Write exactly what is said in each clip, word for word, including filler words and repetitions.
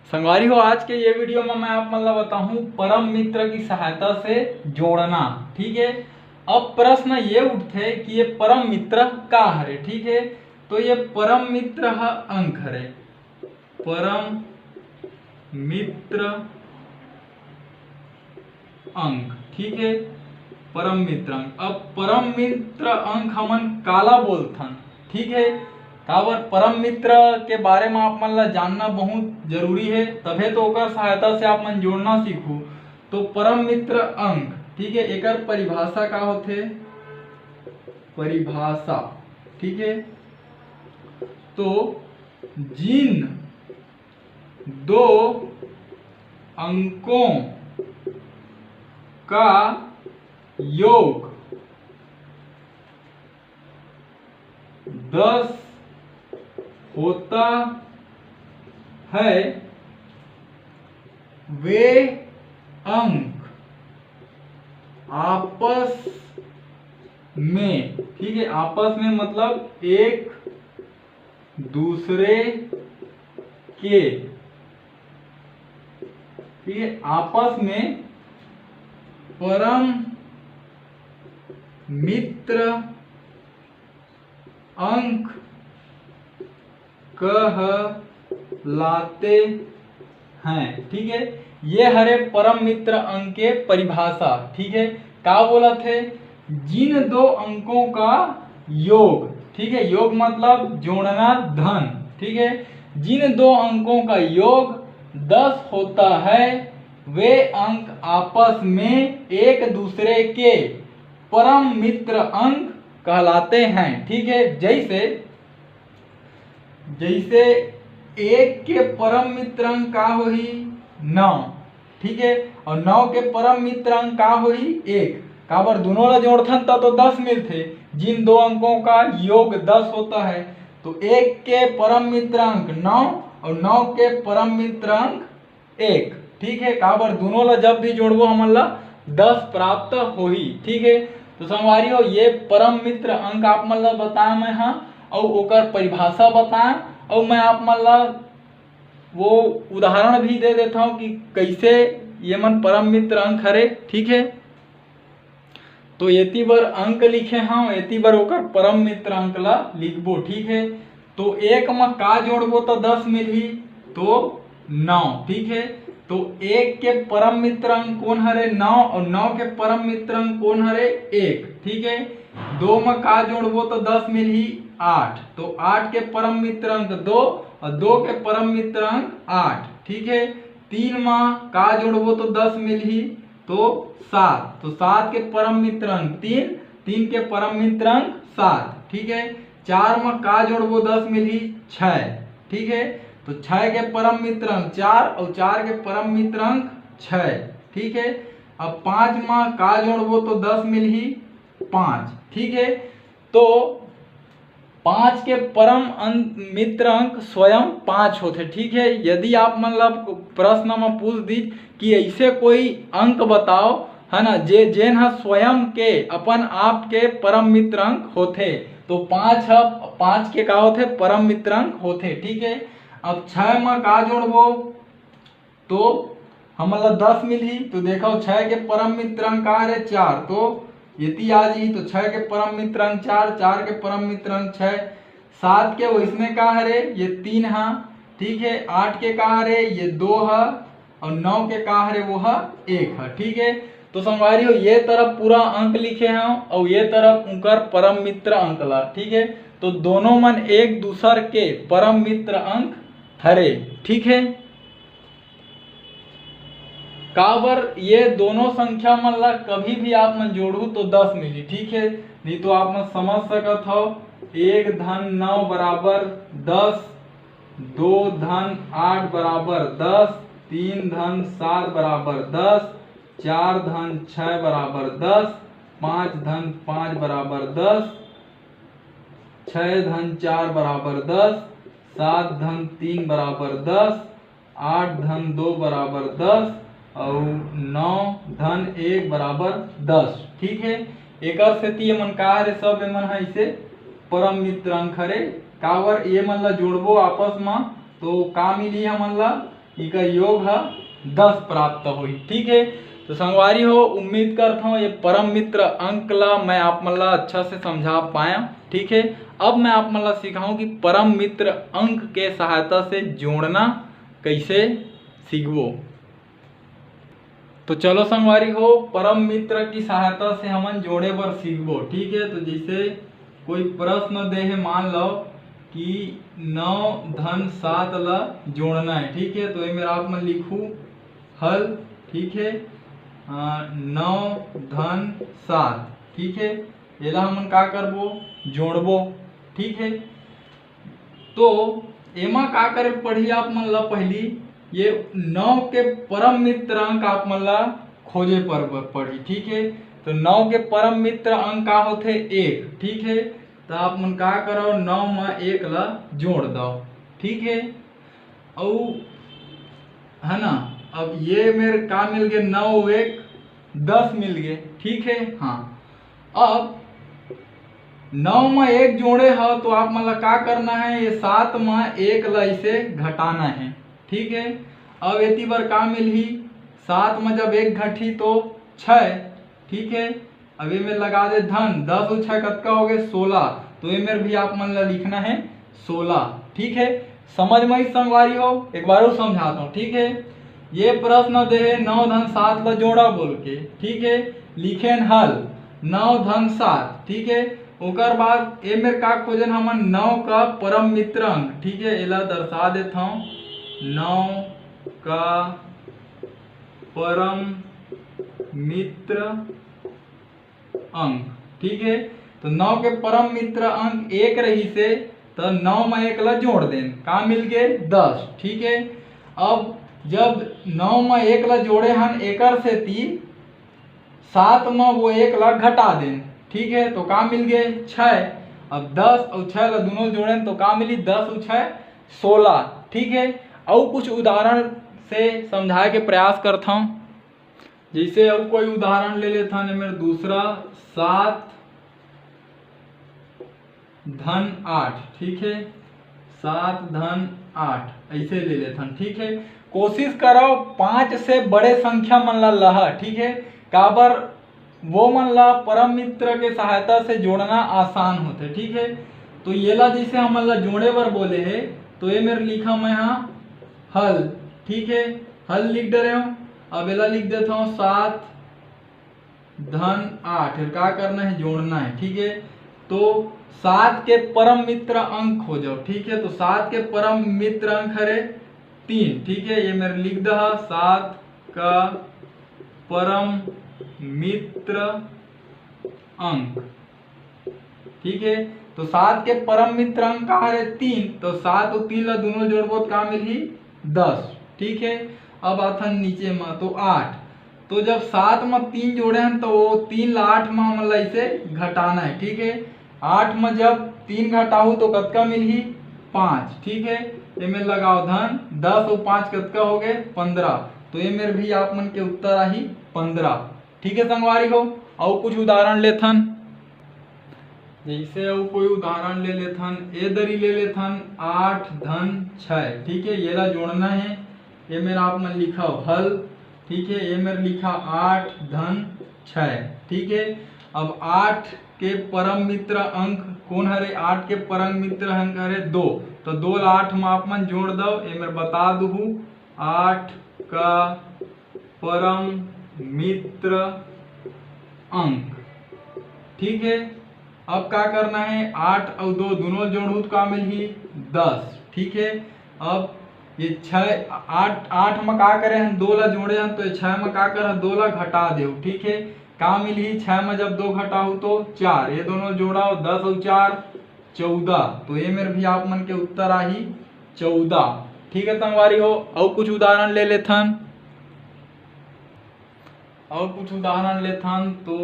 संगवारी हो, आज के ये वीडियो में मैं आप मन ला बताहूँ परम मित्र की सहायता से जोड़ना। ठीक है, अब प्रश्न ये उठथे कि ये परम मित्र का हरे। ठीक है, तो ये परम मित्र ह अंक हरे, परम मित्र अंक। ठीक है, परम मित्र अंक। अब परम मित्र अंक हमन काला बोलथन? ठीक है, काबर परम मित्र के बारे में आप मन ला जानना बहुत जरूरी है, तभे तो ओकर सहायता से आप मन जोड़ना सीखू। तो परम मित्र अंक, ठीक है, एकर परिभाषा का होथे? परिभाषा, ठीक है, तो जिन दो अंकों का योग दस होता है, वे अंक आपस में, ठीक है, आपस में मतलब एक दूसरे के, ठीक है, आपस में परम मित्र अंक कहलाते हैं। ठीक है, ये हरे परम मित्र अंक के परिभाषा। ठीक है, का बोलत हे? जिन दो अंकों का योग, ठीक है, योग मतलब जोड़ना, धन। ठीक है, जिन दो अंकों का योग दस होता है, वे अंक आपस में एक दूसरे के परम मित्र अंक कहलाते हैं। ठीक है, जैसे जैसे एक के परम मित्र अंक का होही? नौ। ठीक है, और नौ के परम मित्र अंक का होही? एक। काबर, दोनों ला जोड़थन त तो दस मिलथे। जिन दो अंकों का योग दस होता है, तो एक के परम मित्र अंक नौ और नौ के परम मित्र अंक एक। ठीक है, काबर, दोनों ला जब भी जोड़बो, हमन ला दस प्राप्त होही। ठीक है, तो संगवारी हो, ये परम मित्र अंक आप मन ला बताया मैं हा, अउ ओकर परिभाषा बताया, अउ मैं आप मन ला वो उदाहरण भी दे देता हूँ कि कैसे ये मन परम मित्र अंक हरे। ठीक है, तो एती बर अंक लिखे हव, एती बर ओकर परम मित्र अंक ला लिखबो। ठीक है, तो एक म का जोड़बो त दस मिलही? तो नौ। ठीक है, तो एक के परम मित्र अंक कोन हरे? नौ। और नौ के परम मित्र अंक कोन हरे? एक। ठीक है, दो म का जोड़बो त दस मिलही? आठ। तो आठ के परम मित्र अंक दो और दो के परम मित्र अंक आठ। ठीक है, तीन म का जोड़बो तो दस मिलही? तो सात। तो सात के परम मित्र अंक तीन, तीन के परम मित्र अंक सात। ठीक है, चार म का जोड़बो, दस मिलही? छः। ठीक है, तो छः के परम मित्र अंक चार और चार के परम मित्र अंक छः। ठीक है, अब पाँच म का जोड़बो तो दस मिलही? पाँच। ठीक है, तो पाँच के परम अं-, मित्र अंक स्वयं पाँच होथे। ठीक है, यदि आप मन ला प्रश्न म पूछ दीज कि ऐसे कोई अंक बताओ, है ना, जे, जेन ह स्वयं के, अपन आप के परम मित्र अंक होथे, तो पाँच ह, पाँच के का होथे? परम मित्र अंक होथे। ठीक है, अब छः म का जोड़बो? तो हमन ला दस मिलही। तो देखो, छः के परम मित्र अंक का हरे? चार। तो एती आ जही, तो छः के परम मित्र अंक चार, चार के परम मित्र अंक छः, सात के वैसने का हरे? ये तीन हा। ठीक है, आठ के का हरे? ये दो हा। और नौ के का हरे? वो हा एक हा। ठीक है, तो संगवारी हो, ये तरफ पूरा अंक लिखे हव और ये तरफ उनकर परम मित्र अंक ला। ठीक है, तो दोनों मन एक दूसर के परम मित्र अंक हरे। ठीक है, काबर ये दोनों संख्या मन ला कभी भी आप मन जोड़हू तो दस मिली। ठीक है, नहीं तो आप मन समझ सकत हव, एक धन नौ बराबर दस, दो धन आठ बराबर दस, तीन धन सात बराबर दस, चार धन छः बराबर दस, पाँच धन पाँच बराबर दस, छः धन चार बराबर दस, सात धन तीन बराबर दस, आठ धन दो बराबर दस और नौ धन एक बराबर दस। ठीक है, एकर सेती ये मन का हरे? सब ये मन ह इसे परम मित्र अंक हरे। काबर, ये मन ला जोड़बो आपस म तो का मिली हमन ला? इकर योग ह दस प्राप्त होही। ठीक है, तो संगवारी हो, उम्मीद करत हूँ ये परम मित्र अंक ला मैं आप मन ला अच्छा से समझा पाया। ठीक है, अब मैं आप मन ला सिखाऊं कि परम मित्र अंक के सहायता से जोड़ना कैसे सीखबो। तो चलो संगवारी हो, परम मित्र की सहायता से हमन जोड़े बर सीखबो। ठीक है, तो जैसे कोई प्रश्न दे हे, मान लो कि नौ धन सात ला जोड़ना है। ठीक है, तो ये मेर आप मन लिखू हल। ठीक है, अ, नौ धन सात। ठीक है, एला हमन का करबो, जोड़बो। ठीक है, तो एमा का करे पड़ही आप मन ला, पहली ये नौ के परम मित्र अंक आप मन ला खोजे पर पड़ही। ठीक है, तो नौ के परम मित्र अंक का होथे, एक। ठीक है, तो आप मन का करो, नौ म एक ला जोड़ दो। ठीक है, अउ है ना, अब ये मेर का मिल गए, नौ एक दस मिल गए। ठीक है, हाँ, अब नौ म एक जोड़े हो तो आप मन ला का करना है, ये सात म एक ला इसे घटाना है। ठीक है, अब एती बर का मिलही, सात म जब एक घटही तो छः। ठीक है, अब ये मेर लगा दे धन, दस अउ छः कतका हो गए, सोलह। तो ये मेर भी आप मन ला लिखना है सोलह। ठीक है, समझ में ही संगवारी हो, एक बार और समझाता हूँ। ठीक है, ये प्रश्न दे हे, नौ धन सात ला जोड़ा बोल के। ठीक है, लिखेन हल नौ धन सात। ठीक है, ओकर बाद ए मेर का खोजन हमन, नौ का परम मित्र अंक। ठीक है, एला दर्शा देथौं, नौ का परम मित्र अंक। ठीक है, तो नौ के परम मित्र अंक एक रहिसे, तो नौ म एक ला जोड़ देन, का मिल गए, दस। ठीक है, अब जब नौ म एक ला जोड़े हन, एकर सेती सात म वो एक ला घटा देन। ठीक है, तो का मिल गए, छः। अब दस अउ छः ला दोनों जोड़ेन तो का मिली, दस अउ छः सोलह। ठीक है, अउ कुछ उदाहरण से समझाए के प्रयास करथौं। जैसे अउ कोई उदाहरण ले लेथन, एमेर दूसरा, सात धन आठ। ठीक है, सात धन आठ ऐसे ले लेथन। ठीक है, कोशिश करो पाँच से बड़े संख्या मन ला लहा। ठीक है, काबर वो मन ला परम मित्र के सहायता से जोड़ना आसान होथे। ठीक है, तो येला जैसे हमन ला जोड़े बर बोले हे, तो ये मेर लिखा मैं हा हल। ठीक है, हल लिख डरे हूँ। अब एला लिख देता हूँ सात धन आठ। फिर का करना है, जोड़ना है। ठीक है, तो सात के परम मित्र अंक खोजो। ठीक है, तो सात के परम मित्र अंक हरे तीन। ठीक है, ये मेर लिख दहा, सात का परम मित्र अंक। ठीक है, तो सात के परम मित्र अंक का हरे, तीन। तो सात अउ तीन ला दोनों जोड़बो तो का मिलही, दस। ठीक है, अब आथन नीचे म, तो आठ। तो जब सात म तीन जोड़े हन तो वो तीन ला आठ म हमन ला इसे घटाना है। ठीक है, आठ म जब तीन घटाहू तो कतका मिलही, पाँच। ठीक है, एमे लगाओ धन, दस अउ पाँच कतका हो गए, पंद्रह। तो एमेर भी आप मन के उत्तर आही पंद्रह। ठीक है संगवारी हो, अउ कुछ उदाहरण लेथन। जैसे अउ कोई उदाहरण ले लेथन, ए दरी ले लेथन, आठ धन छः। ठीक है, येला जोड़ना है। ये मेर आप मन लिखा हल। ठीक है, ये मेर लिखा आठ धन छः। ठीक है, अब आठ के परम मित्र अंक कौन हरे? आठ के परम मित्र अंक हरे दो। तो दो ला आठ म आप मन जोड़ दो, ये मेर बता दूहू, आठ का परम मित्र अंक। ठीक है, अब का करना है, आठ अउ दो दोनों जोड़हू तो का मिलही, दस। ठीक है, अब ये छः, आठ, आठ म का करे हन, दो ला जोड़े हन, तो ये छः म का करे हन, दो ला घटा देव। ठीक है, का मिलही, छः म जब दो घटाहू तो चार, ये दोनों जोड़ाओ, दस अउ चार चौदह। तो ये मेर भी आप मन के उत्तर आही चौदह। ठीक है संगवारी हो, अउ कुछ उदाहरण ले लेथन। अउ कुछ उदाहरण लेथन, तो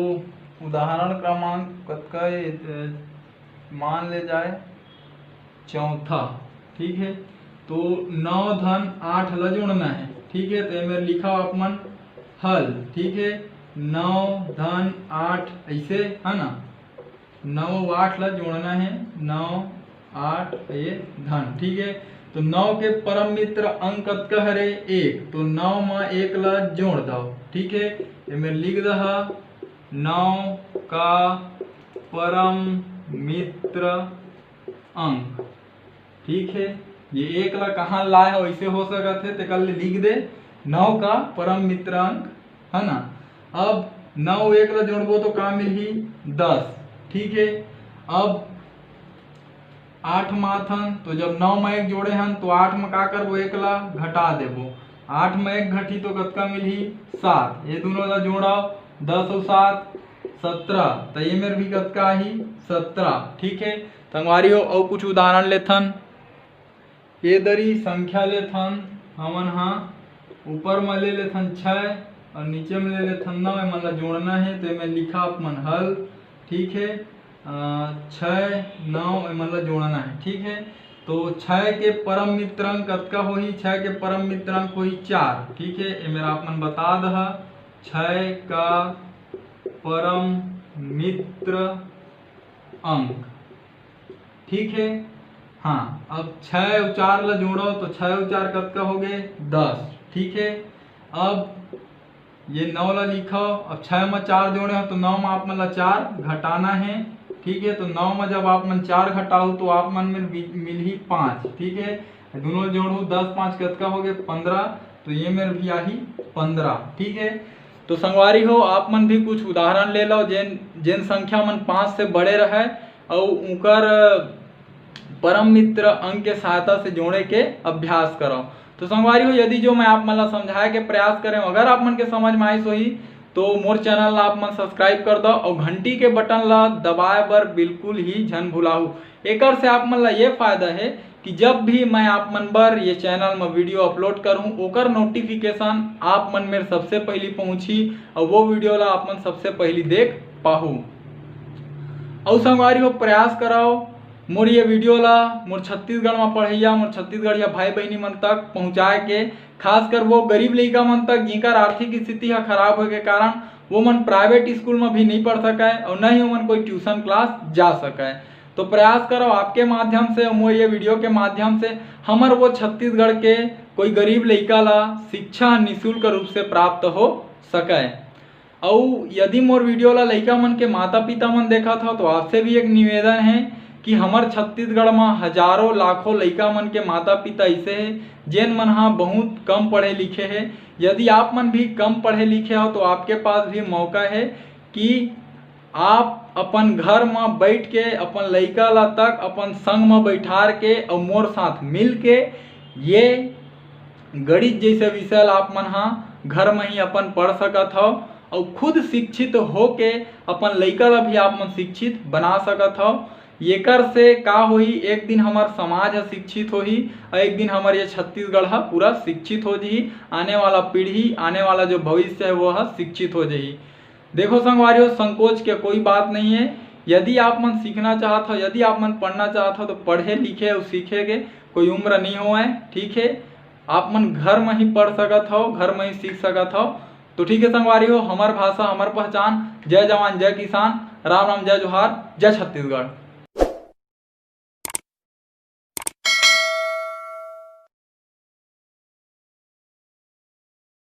उदाहरण क्रमांक कतका ए, मान ले जाए चौथा। ठीक है, तो नौ धन आठ ला जोड़ना है। ठीक है, तो एमेर लिखा आप मन हल। ठीक है, नौ धन आठ ऐसे है ना, नौ आठ ला जोड़ना है, नौ आठ ये धन। ठीक है, तो नौ के परम मित्र अंक कतका हरे? एक। तो नौ म एक ला जोड़ दव, ठीक है, एमे लिख दहा नौ का परम मित्र अंक, ठीक है। ये एक ला कहाँ लाए हो, ऐसे हो सकत है, तेकर ले लिख दे नौ का परम मित्र अंक, है ना। अब नौ एक ला जोड़बो तो का मिलही? दस, ठीक है। अब आठ माथन, तो जब नौ में एक जोड़े हन तो आठ में का करबो? एक ला घटा देबो। आठ में एक घटी तो कतका मिलही? सात। ये दोनों ला जोड़ाओ, दस और सात सत्रह, तो ये मेर भी कतका आही? सत्रह। ठीक है संगवारी हो, अउ कुछ उदाहरण लेथन। ये दरी संख्या लेथन हमन हा, ऊपर में ले लेथन छः और नीचे में ले लेथन नौ। एमन ला जोड़ना है, तो एमे लिखा आप मन हल। ठीक है, अ, छः नौ एमन ला जोड़ना है। ठीक है, तो छः के परम मित्र अंक कतका होही? छः के परम मित्र अंक होही चार। ठीक है, ये मेर आप मन बता दहा, छः का परम मित्र अंक। ठीक है, हाँ, अब छः और चार ला जोड़ो तो छः और चार कतका हो गए? दस। ठीक है, अब ये नौ ला लिखो, अब छः में चार जोड़े हो तो नौ में आप मन ला चार घटाना है। ठीक है, तो नौ में जब आप मन चार घटाओ तो आप मन में मि-, मिलही पाँच। ठीक है, दोनों जोड़ो, दस पाँच कतका हो गए? पन्द्रह। तो ये मेर भी आही पन्द्रह। ठीक है, तो संगवारी हो, आप मन भी कुछ उदाहरण ले लो, जेन जेन संख्या मन पाँच से बड़े रहे और उनकर परम मित्र अंक के सहायता से जोड़े के अभ्यास करो। तो संगवारी हो, यदि जो मैं आप मन ला समझाए के प्रयास करें, अगर आप मन के समझ में आइस होही, तो मोर चैनल ला आप मन सब्सक्राइब कर दो और घंटी के बटन ला दबाए बर बिल्कुल ही झन भुलाहू। एकर से आप मन ला ये फायदा है कि जब भी मैं आप मन बर ये चैनल में वीडियो अपलोड करूँ, ओकर नोटिफिकेशन आप मन मेर सबसे पहली पहुँची और वो वीडियो ला आप मन सबसे पहली देख पाहू। अउ संगवारी हो, प्रयास कराओ मोर ये वीडियो ला मोर छत्तीसगढ़ में पढ़ैया, मोर छत्तीसगढ़िया भाई बहनी मन तक पहुँचाए के, खासकर वो गरीब लइका मन तक जिनकर आर्थिक स्थिति ह खराब होए के कारण वो मन प्राइवेट स्कूल में भी नहीं पढ़ सके और न ही ओमन कोई ट्यूशन क्लास जा सके। तो प्रयास करो आपके माध्यम से, मोर ये वीडियो के माध्यम से हमर वो छत्तीसगढ़ के कोई गरीब लइका ला शिक्षा निशुल्क रूप से प्राप्त हो सके। अउ यदि मोर वीडियो ला लइका मन के माता पिता मन देखत हो तो आपसे भी एक निवेदन है कि हमर छत्तीसगढ़ म हजारों लाखों लइका मन के माता पिता ऐसे है जेन मन हा बहुत कम पढ़े लिखे है। यदि आप मन भी कम पढ़े लिखे हो तो आपके पास भी मौका है कि आप अपन घर म बैठ के अपन लइका ला तक अपन संग म बैठार के अउ मोर साथ मिल के ये गणित जैसे विषय ला आप मन हा घर म ही अपन पढ़ सकत हव अउ खुद शिक्षित होके अपन लइका ला भी आप मन शिक्षित बना सकत हव। एकर से का होही, एक दिन हमर समाज ह शिक्षित होही अउ एक दिन हमर ये छत्तीसगढ़ ह पूरा शिक्षित हो जही। आने वाला पीढ़ी, आने वाला जो भविष्य है वो ह शिक्षित हो जही। देखो संगवारी हो, संकोच के कोई बात नहीं है। यदि आप मन सीखना चाहत हो, यदि आप मन पढ़ना चाहत हो तो पढ़े लिखे अउ सीखे के कोई उम्र नहीं होवय। ठीक है, आप मन घर में ही पढ़ सकत हो, घर में ही सीख सकत हो। तो ठीक है संगवारी हो, हमर भाषा हमर पहचान। जय जवान जय किसान, राम राम जय जोहार, जय छत्तीसगढ़।